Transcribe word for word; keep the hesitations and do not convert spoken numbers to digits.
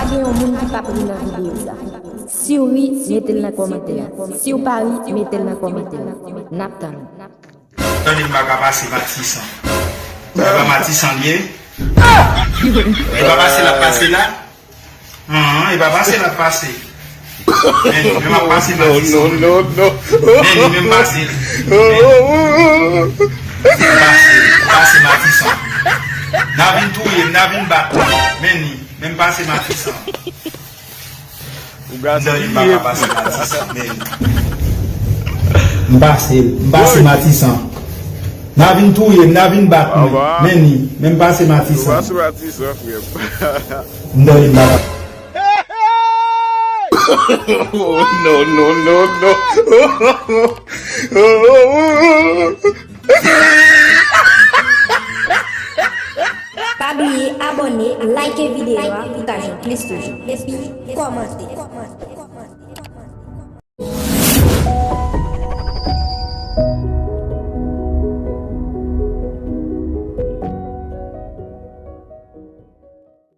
Gen yon moun ki p ap ri nan videyo sa. Si w ri, mete l nan kòmantè a. Si w pa ri, mete l nan kòmantè a. N ap tann ou. Tande, m pa ka pase Matisan. E pa Matisan l ye? E pa pase l ap pase la? An, e pa pase l ap pase. Men, men m ap pase Matisan. Men li menm pase l. Men, m pase, m pase Matisan. N a vin touye m, n a vin bat mwen. Men li, men m pase Matisan. Ou gade li pa ka pase Matisan, men m pase l, m pase Matisan. N a vin touye m, n a vin bat mwen. Men li, men m pase Matisan. Pase Matisan, frè m. M tande m pa ka. Oh, no, no, no, no. Pa bliye abòne, like videyo a pou w ka jwenn plis toujou. Epi kòmante.